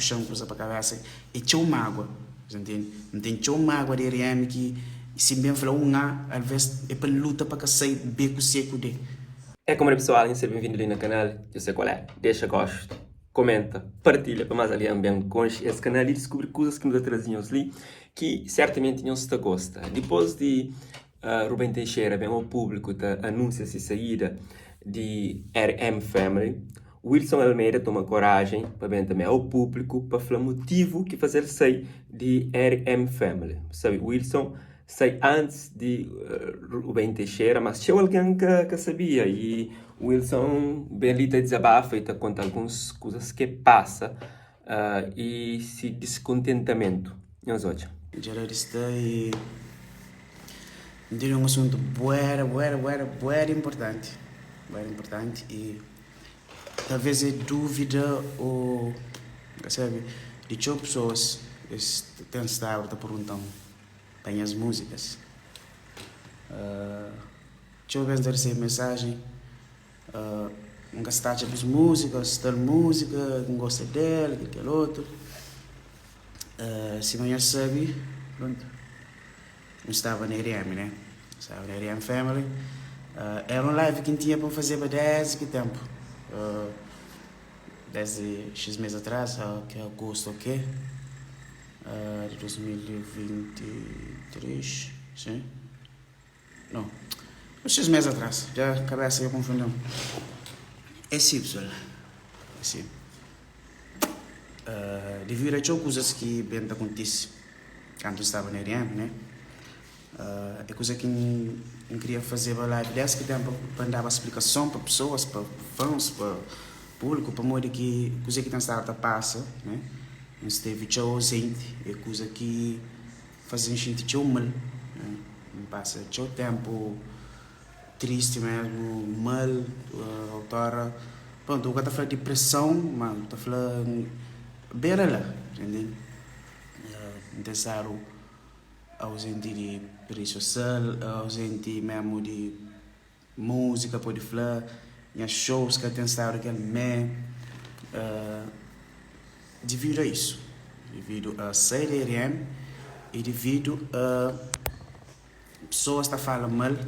Puxa-m kuza pa kabesa é txeu mágua, bu ntende? N ten txeu mágua di RM ki si N ben fla un A, alvês é pa N luta pa ka sai B ku C ku D. É como pessoal, nhos seja bem-vindo li na canal, eu sei qual é, deixa gosto, comenta, partilha pa mais alguém bem conxe esse canal e descobri coisas que nu ta traze nhos li que certamente nhos ta gosta. Depois de uh, Rubem Teixeira bem ao público ta anuncia se saída de RM Family, Wilson Almeida toma korajen pa ben tanbe ao públiku pa fla mutivu ki faze-l sai di RM Family. Bu sabe, Wilson sai antis di Rubem Teixeira, mas txeu algen ka ka sabia i Wilson ben li ta dizabafa i ta konta alguns kuzas ki el pasa i si diskontentamentu. Nhos odja. Dja la di sta i N tene un asuntu bué, bué, bué, bué di inportanti, bué di inportanti i. Talvês é dúvida ô N ka sabe di txeu pesoas es ten stadu ta pergunta-m pa nhas múzikas. Txeu bês N ta resebe mensajen N ka sta atxa bus múzikas, tal múzika ki N gosta del, kel kel otu. Sima nhos sabe, prontu. N staba na RM, né? N staba na RM Family. Era un live ki N tinha pa N fazeba desdi ki ténpu? Desdi xis mês atrás, ki é agostu ok? Di 2023, sin? Nau, uns xis mês atrás. Dja kabésa dja konfundi-m. É si, pesoal, é si. Devidu a txeu kuzas ki ben ta kontise kantu N staba na RM, né? É kuza ki N kria fazeba live dés ki ténpu pa N daba splikason pa pesoas, pa fãs, pa públiku, pamodi ki kuzê ki ta staba ta pasa, né? N stevi txeu ozenti, é kuza ki faze-m xinti txeu mal, né? N pasa txeu ténpu tristi mesmu, mal, outora, prontu, bu ka ta fla dipreson, ma bu ta fla bera la, ntende? N pensadu auzenti di redi sosial, auzenti mesmu di múzika, pode fla, nha shows ka ten stadu kel mé, dividu a isu, dividu a sai di RM i dividu a Pesoas ta fala mal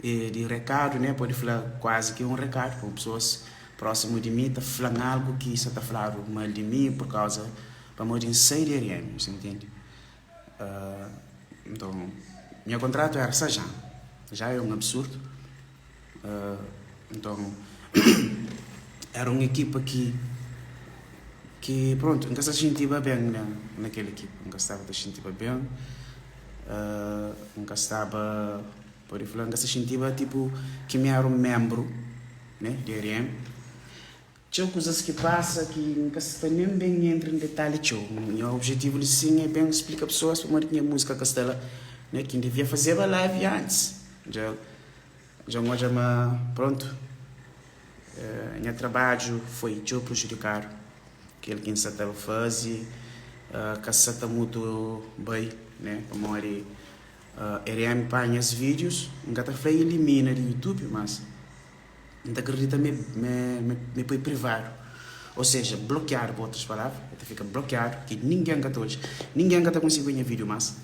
di rekadu, ne? Pode fla kuazi ki un rekadu, pamodi pesoas prósimu di mi ta fla-m algu ki sa ta fladu mal di mi pur kauza pamodi N sai di RM, bu ntende? Nton, nha kontratu éra 6 anu, já é un absurdu. Nton, éra un ekipa ki ki prontu, N ka sta xintiba ben na kel ekipa, N ka staba ta xintiba ben, N ka staba, pode fla, N ka sta xintiba tipu ki mi éra un ménbru, né, di RM. Txeu kuzas ki pasa ki N ka sta nen ben entra en detalhi txeu. Nha objetivu li sin é ben splika pesoas pamodi ki nha múzika ka sta la, né, ki N devia fazeba live antis. Dja dja N odja ma prontu, nha trabadju foi txeu prejudikadu. Kel ki N sa ta faze ka sa ta mutu bai, né, pamodi RM panha es vídius, N ka ta fla ilimina di YouTube, mas. N ta kridita ma e poi privadu, ou seja, blokiadu pa otus palavra, e ta fika blokiadu ki ningen ka ta odja, ningen ka ta konsigi obi nha vídiu mas.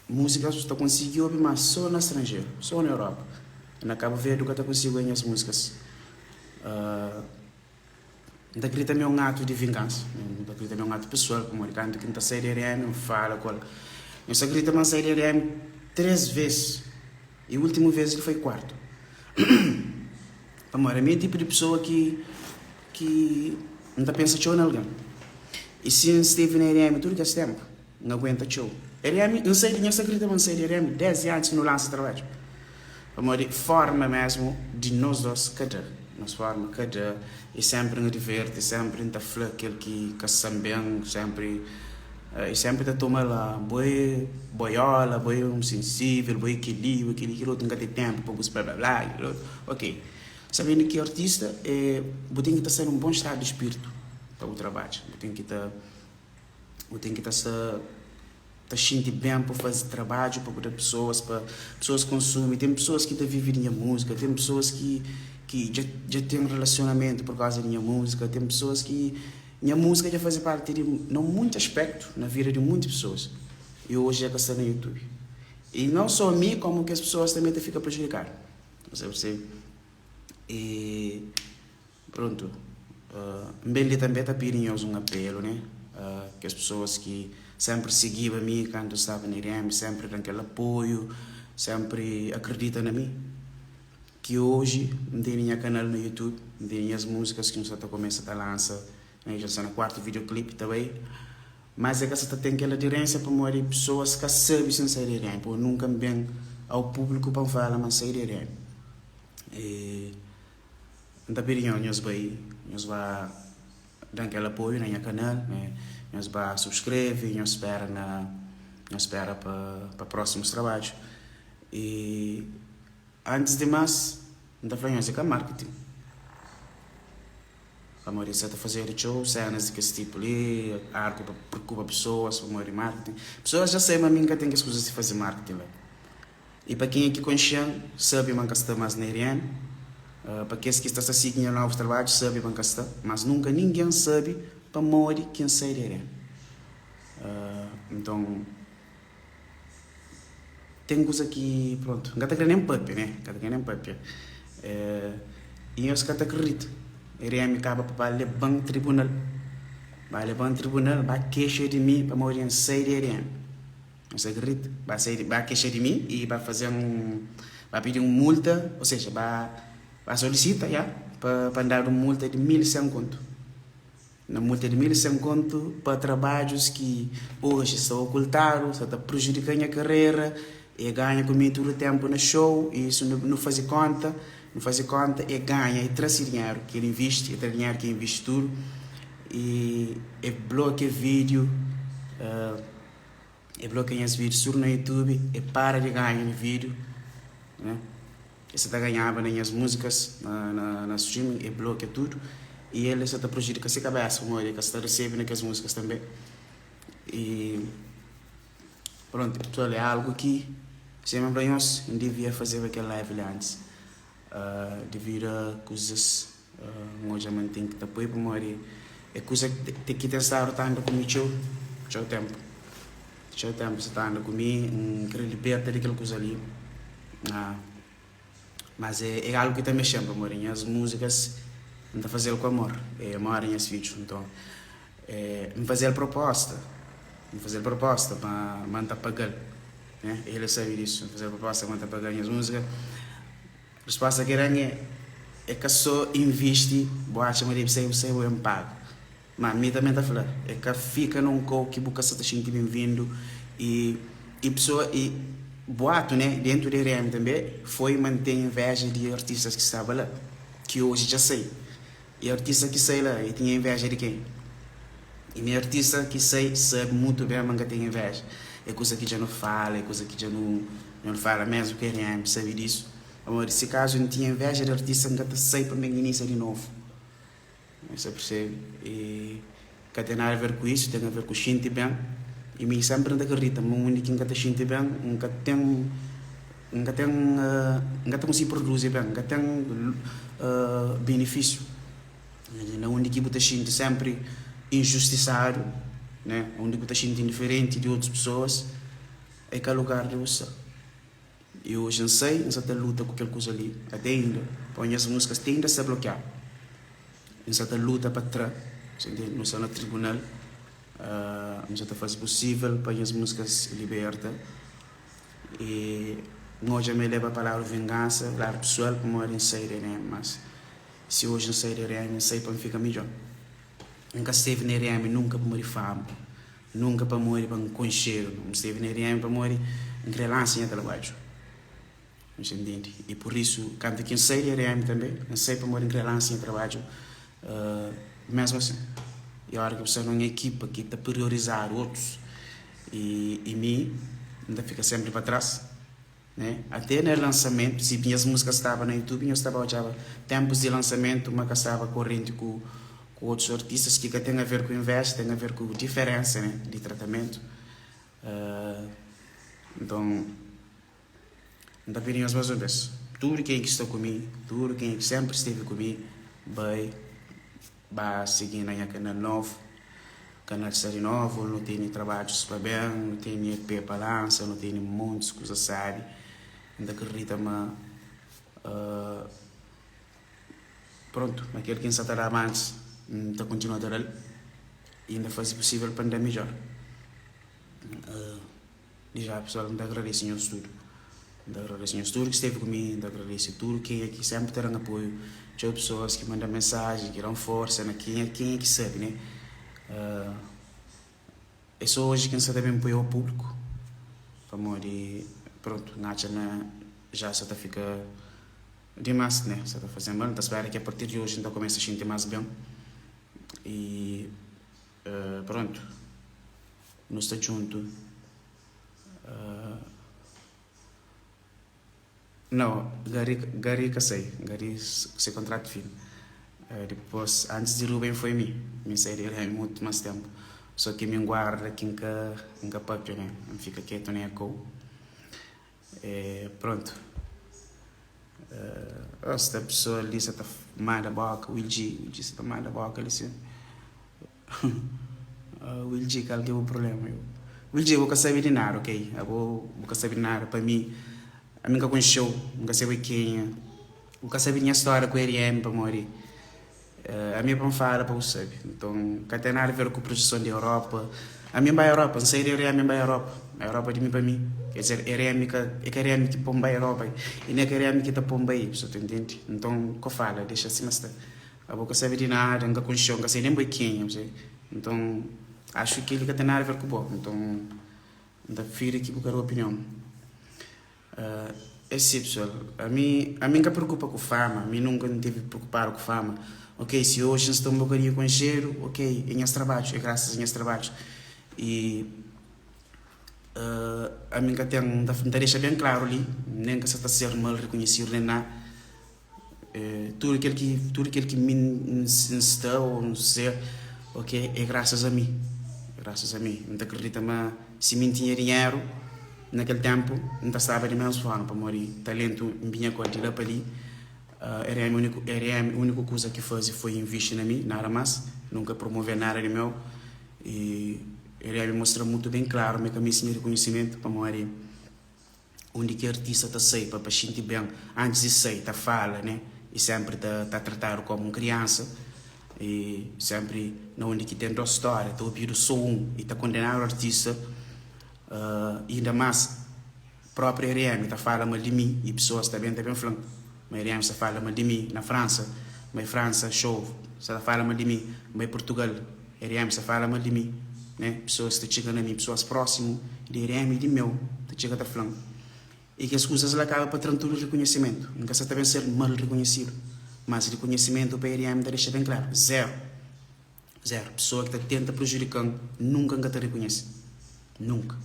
Músikas bu ta konsigi obi mas so na stranjeru, so na Europa. Na Kabu Verdi bu ka ta konsigi obi nhas músikas. N ta kridita ma é un atu di vingansa, N ta kridita ma é un atu pesoal, pamodi kantu ki N ta sai di RM, N fala ku el. N sta kridita ma N sai di RM 3 ves, i últimu ves li foi kuartu. Pamodi ami é tipu di pesoa ki ki N ta pensa txeu na algen. I si N stevi na RM tudu kes ténpu, N aguenta txeu. RM, N sai di, nha sta kridita ma N sai di RM 10 antis nu lansa trabadju. Pamodi forma mesmu di nos dos ka da. Nos forma ka da. I sempri N diverti, sempri N ta fla kel ki ka sta-m ben, sempri i sempri ta toma la bo é boiola, bo é un sensível, bo é kel-li, bo é kel-li, kel otu, N ka ten ténpu pa bu bla bla bla, kel otu. Ok, sabendu ki artista é bu ten ki ta sta na un bon stadu di spiritu pa bu trabadja, bu ten ki ta Bu ten ki ta sta ta xinti ben pa faze trabadju pa bu da pesoas pa pesoas konsumi. Ten pesoas ki ta vive di nha múzika, ten pesoas ki ki dja dja ten relasionamentu pur kauza di nha múzika, ten pesoas ki. Nha múzika dja faze parti di na munti aspéktu na vida di munti pesoas i oji dja ka sta na YouTube. I nau sô mi kómu kes pesoas tanbê ta fika prejudikadu. Você percebe? I prontu, N ben li tanbê ta pidi nhos un apelu, né? Kes pesoas ki sénpri sigiba mi kantu N staba na IRM, sénpri da-m kel apoiu, sénpri akredita na mi. Ki oji N tene nha kanal na YouTube, N tene nhas múzikas ki N sta ta kumesa ta lansa, né? Dja N sta na kuartu videoclip ta bai. Mas é ka sa ta ten kel aderênsia pamodi pesoas ka sabe si N sai di RM, pamodi nunka N ben ao públiku pa N fala ma N sai di RM. E N ta pidi nhos, nhos bai, nhos ba da-m kel apoiu na nha kanal, né? Nhos ba subskreve, nhos spera na, nhos spera pa pa prósimus trabadju. E antis di mas, N ta fla nhos, é ka marketing. Pamodi sa ta fazedu txeu senas di kes tipu li, arku pa preokupa pesoas pamodi marketing. Pesoas dja sabe ma mi N ka ten kes kuzas di faze marketing la. I pa kenha ki konxe-m, sabe ma N ka sta más na RM. Pa kes ki sta sta sigi nha novus trabadju, sabe ma N ka sta. Mas nunka ningen sabe pamodi ki N sai di RM. Nton. Ten kuza ki, prontu, N ka ta kre nen papia, ne? N ka ta kre nen papia. I nhos ka ta kridita, RM kaba pa ba leba-m tribunal. Ba leba-m tribunal, ba kexa di mi pamodi N sai di RM. Nhos ta kridita? Ba sai di, ba kexa di mi i ba faze-m, ba pidi-m multa, o seja, ba ba solisita, ya, pa pa N dadu un multa di 1100 kontu. Na multa di 1100 kontu pa trabadjus ki oji sta okultadu, sta ta prejudika nha karera, e ganha ku mi tudu tenpu na show, i si nu fazi konta, nu fazi konta e ganha, e tra si dinheru ki el invisti, e tra dinheru ki el invisti tudu, i e blokia video, e blokia nhas videos tudu na youtube, e para di ganha na video, né. E sa ta ganhaba na nhas múzikas na streaming, e blokia tudu i el sa ta prejudika se kabesa pamodi el ka sta resebe na kes múzikas tanbe. I prontu, pessoal, é algu ki sima N fla nhos, N devia fazeba kel live li antis devidu a kuzas N odja ma N ten ki ta poi pamodi é kuza ki ten stadu ta anda ku mi txeu, txeu ténpu. Txeu ténpu sa ta anda ku mi, N kre liberta di kel kuza li. Mas é é algu ki ta mexe-m pamodi nhas múzikas N ta faze-l ku amor, é amor di nhas fidju. Nton, N faze-l proposta, N faze-l proposta ma ma N ta paga-l, né? El sabe disu. N faze-l proposta ma N ta paga-l nhas múzika. Resposta ki el da-m é, é ka sô invisti, bu atxa ma debe ser bu sai bu ben paga. Ma mi tanbe ta fla, é ka fika na un kau ki bu ka sa ta xinti benvindu i i pesoa i buatu ne dentu di RM tanbe foi ma N ten inveja di artistas ki staba la ki oji dja sai. I artista ki sai la e tinha inveja di ken? I mi artista ki sai sabi mutu ben ma N ka ten inveja. É kusa ki dja nu fala, é kusa ki dja nu nu fala mesmu ki RM sabi disu. Pamodi si kazu N tinha inveja di artista N ka ta sai pa N ben inisia di novu. Nhos ta persebe? E ka ten nada a ver ku isu, ten a ver ku xinti ben. I mi senpri N ta kridita ma undi ki N ka ta xinti ben, N ka ten, N ka ten, N ka ta konsigi produzi ben, N ka ten benefisiu. Na undi ki bu ta xinti senpri injustisadu, ne, undi ki bu ta xinti indiferenti di otus pesoas, é ka lugar di bu sta. I oji N sai, N sa ta luta ku kel kuza li ate inda, pamodi nhas múzikas te inda sta blokiadu. N sa ta luta pa tra, sa ntende? Nu sta na tribunal, N sa ta faze pusível pa nhas múzikas liberta. I N odja ma e leba pa ladu vingansa, ladu pesoal, pamodi N sai di RM. Mas si oji N sai di RM, N sai pa N fika midjór. N ka stevi na RM nunka pamodi fama. Nunka pamodi pa N konxedu, N stevi na RM pamodi N kre lansa nha trabadju. N sa ntende? I pur isu, kantu ki N sai di RM tanbe, N sai pamodi N kre lansa nha trabadju mesmu asin. I ora ki bu sta na un ekipa ki ta priorizadu otus i mi, N ta fika senpri pa tras. Né? Até na lançamento, si nhas músicas staba na YouTube, nhos ta ba odjaba tempos di lançamento ma ka staba corrente ku ku otus artistas ki ka ten a ver ku inveja, ten a ver ku diferença, né, di tratamento. Uh, nton, N ta pidi nhos mais un bes, tudu ken ki sta ku mi, tudu ken ki sempri stevi ku mi, bai. Ba sigi na nha kanal novu. Kanal sta di novu, nu teni trabadjus pa ben, nu teni EP pa lansa, nu teni montis kuza sabi. N ta kridita ma prontu, ma kel ki N sa ta daba antis, N ta kontinua ta da-l i N ta faze pusível pa N da midjór. Di já pesoal N ta agradese nhos tudu. N ta agradese nhos tudu ki stevi ku mi, N ta agradese tudu kenha ki senpri ta da-m apoiu, txeu pesoas ki manda-m mensajen, ki da-m forsa na kenha kenha ki sabe ne. É sô oji ki N sta ta ben poi ao públiku, pamodi prontu N atxa ma já sa ta fika dimás ne, sa ta faze-m mal. N ta spera ki apartir di oji N ta kumesa xinti más ben i prontu. Nu sta djuntu No, Gary Gary ka sai Gary se kontratu fin Dipôs, antis di Ruben foi mi Mi sai di el mutu más ténpu Sô ki mi N guarda ki N ka N ka pâpia ne N fika ketu na nha kau Prontu Sta pesoa li sa ta manda bóka Wilgie Wilgie sa ta manda bóka li sin. Wilgie kal ki é bu problema yo? Wilgie bu ka sabe di nada ok abo bu ka sabe di nada pa mi ami nka konxeu nka sabe kenha bu ka sabe di nha storia ku RM pamodi ami é pa nfala pa bu sabe nton ka ten nada a ver ku projeson di Europa ami nbai Europa nsai di RM nbai Europa Europa di mi pa mi ker dizer RM ka é ka RM ki pon bai Europa i nen ka RM ki ta pon bai bu sa ta intende nton ko fala dexa sima sta. Abo ka sabe di nada, N ka konxeu, N ka sai nen bo é kenha, bu sabe? Nton, axu ki kel-li ka ten nada a ver ku bo. Nton, N ta prifiri ki bu ka da opinion. É si, pesoal, ami, ami N ka preokupa ku fama, ami nunka N tevi preokupadu ku fama. Ok, si oji N sta un bokadinhu konxedu, ok, é nhas trabadju, é grasas a nhas trabadju. I ami N ka ten, N ta dexa ben klaru li, nen N ka sa ta ser mal rekonhesidu nen nada. Tudu kel ki tudu kel ki mi N sta ô N ser ok é grasas a mi grasas a mi N ta kridita ma si mi N tinha dinheru na kel ténpu N ta staba di mésmu forma pamodi talentu N binha ku el di la pa li RM úniku RM úniku kuza ki faze foi invisti na mi nada más nunka promove nada di meu i RM mostra mutu ben klaru ma el ka meste nha rikonhisimentu pamodi. Undi ki artista ta sai pa pa xinti ben antis di sai ta fala ne i sempri ta ta tratadu komu un kriansa i sempri na undi ki ten dos storia ta obidu so un i ta kondenadu artista inda mas propriu RM ta fala mal di mi i pesoas ta ben ta ben flan ma RM sta fala mal di mi na Fransa ma e Fransa show sta ta fala mal di mi ma e Portugal RM sta fala mal di mi né pesoas ta txiga na mi pesoas prósimu di RM i di meu ta txiga ta fla-m i kes kuzas la kaba pa tra-m tudu rikonhesimentu N ka sa ta ben ser mal rikonhesidu mas rikonhesimentu pa RM ta dexa ben klaru zeru zeru pesoa ki ta tenta prejudika-m nunka N ka ta rikonhese Nunka.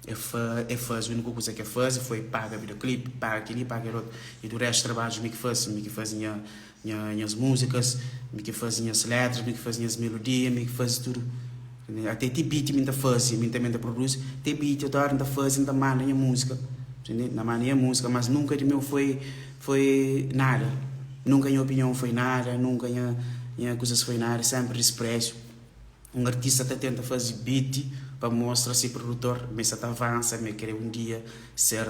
E fa, e faze, uniku kuza ke faze foi paga videoclip, paga keli, paga kel otu. I du restu trabadju mi ki faze, mi ki faze nha, nha, nhas muzikas, mi ki faze nhas letras, mi ki faze nhas melodia, mi ki faze tudu. Ate ti beat mi ta faze, mi tanbe ta produzi, te beat otu ora mi ta faze, mi ta manda nha muzika, ntende? Mi ta manda nha muzika, mas nunka di meu foi, foi nada. Nunka nha opinion foi nada, nunka nha, nha kuzas foi nada, senpri disprezu. Un artista ta tenta faze beat pa mostra se produtor ma el sa ta avansa, ma el kre un dia ser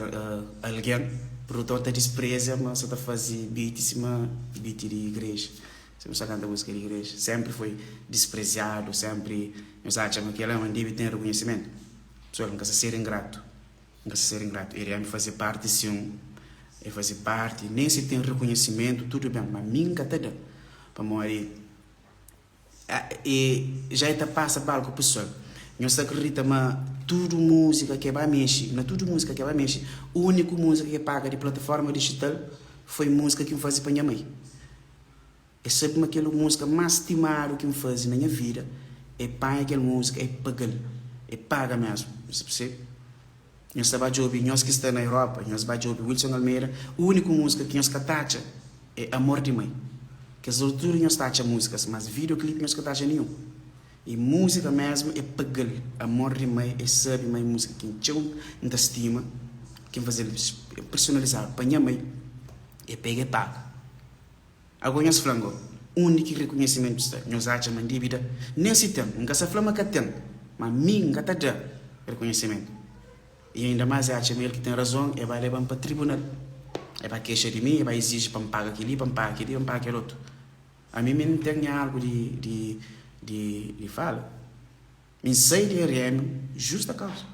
algen. Produtor ta dispreza ma sa ta faze beat sima beat di igreja, sima sa kanta múzika di igreja. Senpri foi dispreziadu, senpri nhos atxa ma kel-la ma N debe ten rekonhesimentu. Pessoal, N ka sa ser ingratu, N ka sa ser ingratu. RM faze parti sin, el faze parti, nen si ten rekonhesimentu tudu ben, ma mi N ka ta da pamodi. E ja e ta pasa palku pesoal. Nhos ta akredita ma tudu múzika ke ba mexe, na tudu múzika ke ba mexe, úniku múzika ke paga di plataforma dijital foi múzika ki N faze pa nha mai. E sabe ma kel múzika más stimadu ki N faze na nha vida, e panha kel múzika e paga-l, e paga mesmu. Nhos ta persebe? Nhos ta ba djobe, nhos ki sta na Europa, nhos ba djobe Wilson Almeida, úniku múzika ki nhos ka ta atxa é Amor di Mãe. Kes otu tudu nhos ta atxa múzikas, mas videoclip nhos ka ta atxa ninhun. E múzika mesmu é paga-l. Amor di Mãe é sabe ma é múzika ki N txeu N ta stima, ki N faze-l personalizadu pa nha mãe, é pega e paga. Ago nhos fla-m go. Undi ki rekonhesimentu sta? Nhos atxa ma N debe da? Nen si ten, N ka sa fla ma ka ten, ma mi N ka ta da rekonhesimentu. I ainda más e atxa ma el ki ten razon, e ba leba-m pa tribunal. E ba kexa di mi, e ba iziji pa N paga kel-li, pa N paga kel-li, pa N paga kel otu. Ami mi N ten nha algu di di di di fala. Mi N sai di RM justa kauza.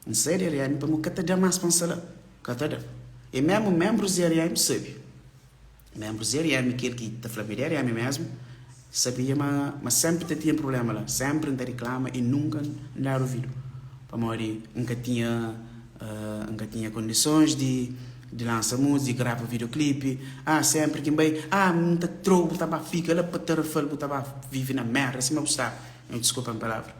N sai di RM pamodi ka ta da más pa N sta la. Ka ta da. E mésmu ménbrus di RM sabe. Ménbrus di RM, kel ki ta fla mi di RM mésmu, sabia ma ma sénpri ta tinha prubléma la. Sénpri N ta riklama i nunka N dadu ovidu. Pamodi N ka tinha N ka tinha kondisons di di lansa múzika, di grava videoklipi. Ah, sénpri ki N bai, ah, N ta trou, bu ta ba fika la pa Tarrafal, bu ta ba vive na mérda sima bu staba. Nhos diskulpa-m palavra.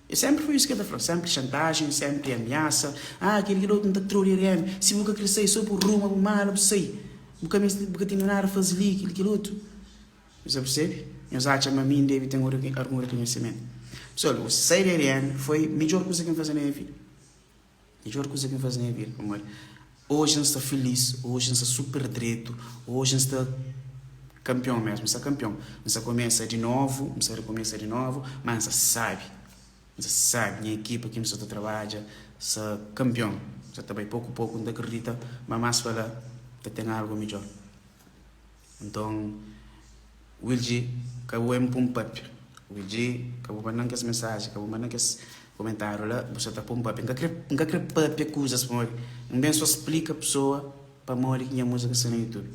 E sénpri foi isu ki el ta fla, sénpri xantajen, sénpri amiasa, ah, kel kel otu N ta trou di RM, si bu ka kre sai, so bu ruma bu mala bu sai, bu ka meste, bu ka tene nada faze li, kel kel otu. Nhos ta persebe? Nhos atxa ma mi N debe ten algun rekonhesimentu? Pesoal, bu sai di RM foi midjór kuza ki N faze na nha vida. Midjor kuza ki N faze na nha vida pamodi oji N sta filis, oji N sta super dretu, oji N sta kanpion mesmu, N sta kanpion. N sta kumesa di novu, N sta rikumesa di novu, ma N sta sabi, N sta sabi. Nha ekipa ki N sta ta trabadja sta kanpion, sta ta bai poku poku, N ta kridita ma mas pa la ta ten algu midjor. Nton, Wildy, ka bu N pun papia. Wildy, ka bu manda-m kes mensaji, ka bu manda-m kes komentáriu la, bu sa ta pun papia. N ka kre, N ka kre papia kuzas pamodi N ben so splika pesoa pamodi ki nha múzika sta na YouTube.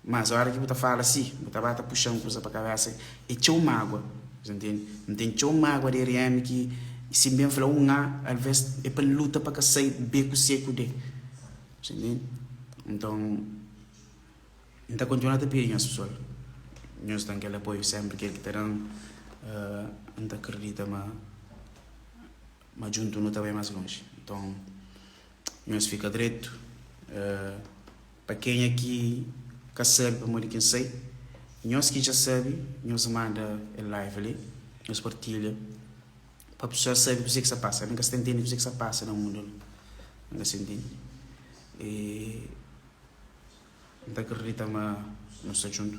Mas óra ki bu ta fala si, bu ta ba ta puxa-m kuza pa kabésa, é txeu mágua, bu ta ntende? N ten txeu mágua di RM ki si N ben fla un A, alvês é pa N luta pa ka sai B ku C ku D. Bu ta ntende? Nton. N ta kontinua ta pidi nhos pesoal, nhos da-m kel apoiu senpri kel ki ta da-m, N ta kridita ma ma djuntu nu ta bai más lonji. Nton, nhos fika dretu. Pa kenha ki ka sabe pamodi ki N sai, nhos ki dja sabe, nhos manda el live li, nhos partilha pa pesoas sabe kuzê ki sta pasa. Ami N ka sta ntende kuzê ki sta pasa na mundu li, N ka sta ntende. E. N ta kridita ma nu sta djuntu.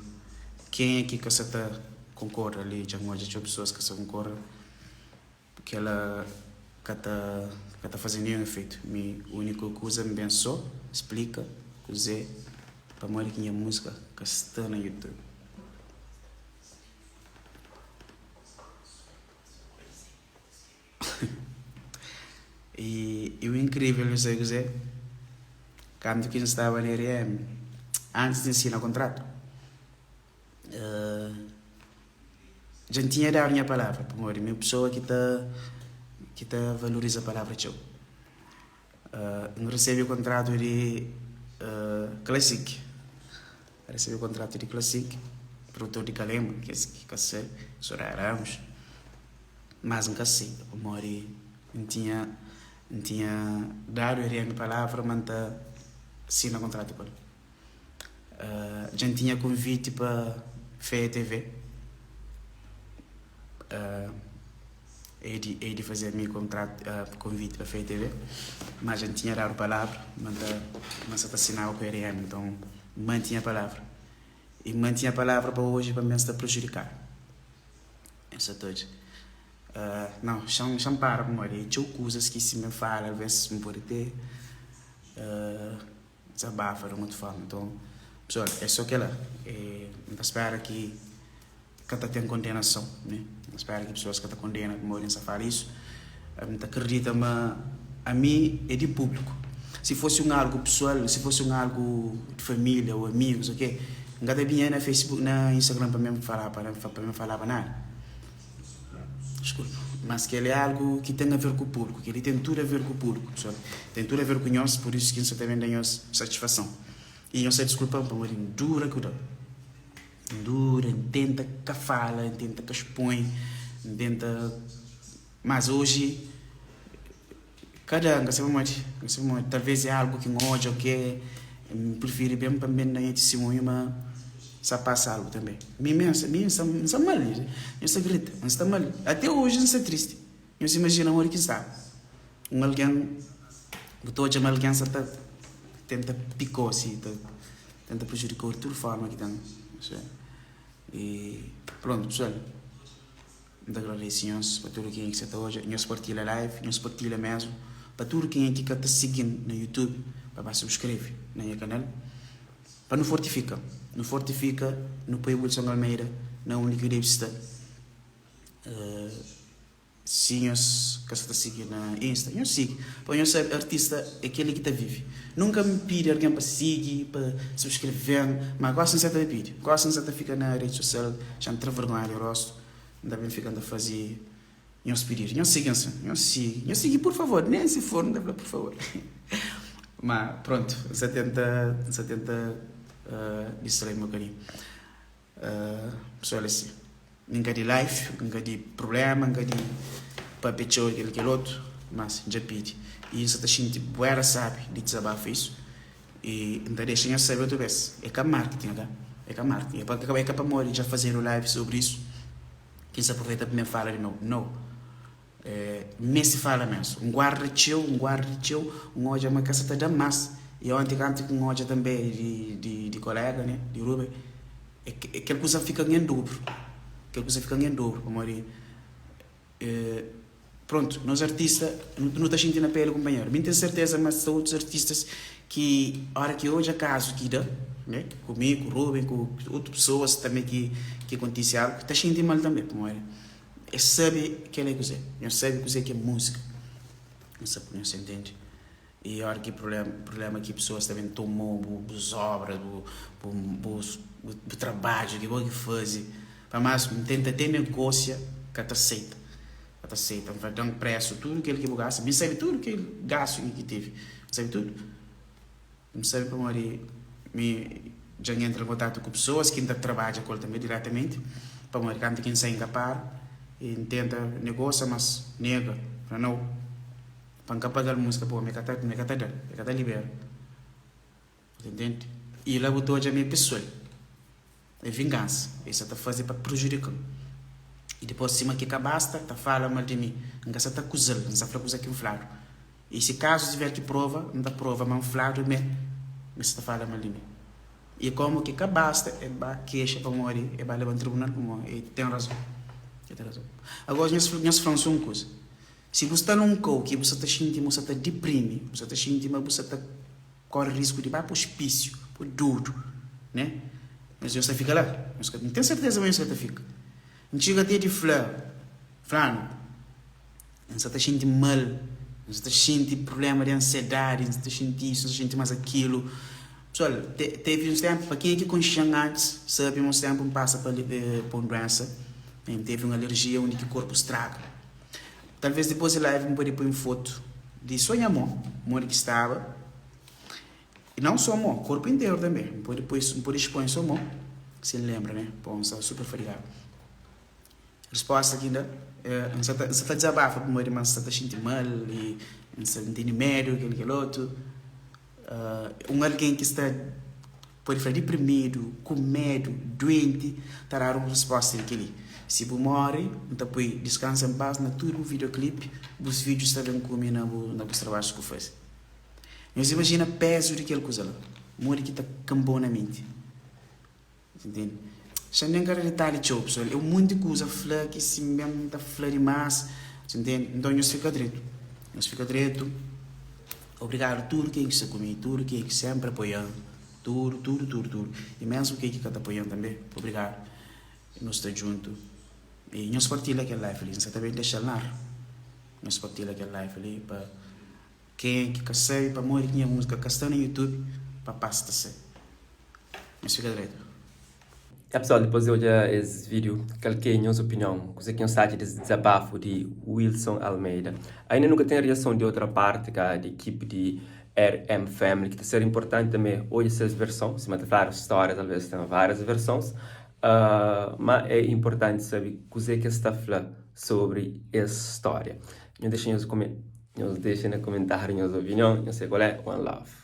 Kenha ki ka sa ta konkorda li? Dja N odja txeu pesoas ka sa konkorda. Kela ka ta ka ta faze ninhun efeitu. Mi úniku kuza N ben so splika kuzê pamodi ki nha múzika ka sta na YouTube. I o inkrivel nu sabe kuzê? Kantu ki N staba na RM, antis di N sina kontratu, dja N tinha dadu nha palavra, pamodi mi é un pesoa ki ta ki ta valoriza palavra txeu. N resebe kontratu di Classic, N resebe kontratu di Classic, produtor di Kalemba, kes ki ka sabe, Soraya Ramos. Mas N ka seita, pamodi N tinha N tinha dadu RM palavra ma N ta sina kontratu ku el. Dja N tinha konviti pa Feia TV, e di e di faze mi kontratu konviti pa Feia TV, ma dja N tinha dadu palavra ma N ta ma N sa ta sinaba ku RM, nton N manti nha palavra. I N manti nha palavra pa oji pa N ben sta prejudikadu. N sa ta odja. Nau, xa-m xa-m para pamodi é txeu kuzas ki si mi fala alvês N pode te dizabafa di un otu forma. Nton, pesoal, é so kel-la. N ta spera ki ka ta ten kondenason, ne? N ta spera ki pesoas ka ta kondena pamodi N sa fala isu. N ta kridita ma ami é di públiku. Si fosi un algu pesoal, si fosi un algu di família ô amigus ô ke, N ka ta binha na Facebook, na Instagram pa mi fala pa mi falaba nada. Diskulpa. Mas kel é algu ki ten a ver ku públiku. Kel-li ten tudu a ver ku públiku, pesoal. Ten tudu a ver ku nhos, pur isu ki N sa ta ben da nhos satisfason. I nhos ta diskulpa-m pamodi N dura ku da. N dura, N tenta ka fala, N tenta ka xpoi, N tenta. Mas oji, kada, N ka sabe pamodi, N ka sabe pamodi, talvês é algu ki N odja ô ke, N prifiri ben pa N ben da nha tistimunhu ma sa pasa algu tanbe. Mi mi mi N sta N sta mal, N sta grita, N sta mal, ate oji N sta tristi. Nhos imajina modi ki N staba. Un algen, bu ta odja ma algen sa ta tenta pika-u si, ta tenta prejudika-u di tudu forma ki ten. E pronto pessoal, N ta agradese nhos pa tudu kenha ki sa ta odja. Nhos partilha live, nhos partilha mesmu pa tudu kenha ki ka ta sigi-m na YouTube pa ba subskreve na nha kanal pa nu fortifika, nu fortifika, nu poi Wilson Almeida na undi ki debe sta. Si nhos ka sa ta sigi na Insta, nhos sigi pa nhos sabe artista é keli ki ta vive. Nunka N pidi algen pa sigi, pa subskreve-m, ma gosi N sa ta pidi. Gosi N sa ta fika na redi sosial, xa N tra vergonha di rostu, N ta ben fika N ta faze nhos pididu. Nhos sigi-m sin, nhos sigi, nhos sigi pur favor, nen si for N ta fla pur favor. Ma prontu, N sa tenta, N sa tenta distrai un bokadinhu. Pessoal é si, mi nka di life, nka di problema, nka di papia txeu di kel kel otu, mas dja pidi i nsa ta xinti buera sabi di dizabafa isu i nta dexa nhos sabi otu bes, é ka marketing ka, é ka marketing, é ka pamodi dja fazedu live sobri isu ki nsa aproveita pa mi fala di novu, no. N meste fala mesmu. N guarda txeu, N guarda txeu, N odja ma ka sa ta da más. I onti kantu ki N odja tanbe di kolega, ne, di Ruben, kel kuza fika-m en dubru. Kel kuza fika-m en dubru pamodi, prontu, nos artista nu ta xinti na peli kunpanheru. Mi N ten serteza ma sta otus artistas ki ora ki odja kazu ki da, ne, ku mi, ku Ruben, ku otu pesoas tanbe ki kontise algu, ta xinti mal tanbe pamodi. Es sabe kel é kuzê. Nhos sabe kuzê ki é múzika. Nhos sabe, nhos intende? I óra ki prubléma, prubléma ki pesoas ta ben toma-u bu, bus óbras, bu, bu, bus, bu trabadju ki bo ki faze. Pa más N tenta até negôsia, ka ta seita. Ka ta seita. N fla, da-m présu tudu kel ki bu gasta. Mi sabe tudu kel gastu ki tevi. N sabe tudu. N sabe pamodi mi dja N entra na kontatu ku pesoas ki N ta trabadja ku el tanbe diretamenti, pamodi kantu ki N sai N ka para i N tenta negosia mas nega, fla nau, pa N ka paga-l musika pamodi mi ka ta mi ka ta da-l, mi ka ta libera. Bu ta ntende? I la bu ta odja mi é pesoal. É vingansa. El sa ta faze pa prujudika-m. I dipôs, sima ki ka basta, ta fala mal di mi. N ka sa ta akuza-l, N sa fla kuza ki N fladu. I si kazu tiver ki prova, N ta prova ma N fladu mê ma el sa ta fala mal di mi. I komu ki ka basta, el ba kexa pamodi el ba leba-m tribunal pamodi el ten razon. El ten razon. Agora, nhos nhos fla-m sô un kuza. Si bu sta na un kau ki bu sa ta xinti ma bu sa ta diprimi, bu sa ta xinti ma bu sa ta. Kóre risku di bai pa ospísiu, pa dodu, né? Mas nhos ta fika la? Nhos ka, N ten serteza ma nhos ka ta fika. N txiga te di fla, Flanu, N sa ta xinti mal, N sa ta xinti prubléma di ansiedadi, N sa ta xinti isu, N sa ta xinti más akilu. Pesoal, te, tevi uns ténpu, pa kenha ki konxe-m antis, sabe ma uns ténpu N pasa pa, pa un duénsa, N tevi un alerjia undi ki korpu straga. Talvês dipôs di live N pode poi un fotu di sô nha mô, modi ki staba. I nau sô mô, korpu interu tanbê. N pode poi, N pode xpoi sô mô, si N lenbra, né? Pô, N sta super fadigadu. Respósta ki N da, N sta ta, N sta ta dizabafa pamodi ma N sta ta xinti mal i N sta, N tene medu, kel, kel otu. Un algen ki sta, pode fla, diprimidu, ku medu, duenti, ta dadu un respósta di kel-li, Si bu móre, N ta poi Descansa em Paz na tudu bu videoclip, bus fidjus ta ben kume na bu na bus trabadjus ki bu faze. Nhos imajina pézu di kel kuza la, modi ki ta kanba-u na menti. Ntende? Xa nen ka da detalhi txeu, pesoal. É un monti kuza fla ki si N ben N ta fla dimás. Ntende? Nton nhos fika dretu. Nhos fika dretu. Obrigadu tudu ken ki sta ku mi, tudu ken ki senpri apoia-m. Tudu, tudu, tudu, tudu. I mésmu ken ki ka ta apoia-m tanbê, obrigadu. Nu sta djuntu. I nhos partilha kel live li. N sa ta ben dexa-l na ar. Nhos partilha kel live li pa ken ki ka sabe pamodi ki nha múzika ka sta na YouTube, pa pasa ta sabe. Nhos fika dretu. Ya pessoal, dipôs di odja es vídeo, kal ki é nhos opinion? Kuzê ki nhos ta atxa di es dizabafu di Wilson Almeida? Ainda nu ka ten riason di otra parti, ka di ekipi di RM Family, ki ta ser inportanti tanbê odja ses verson, sima ta fladu stória talvês ten várias versons, má é inportanti sabe kuzê ki es ta fla sobri es stória. Nhos dexa nhos dexa na komentáriu nhos opinion, nhos sabe kual é, one love.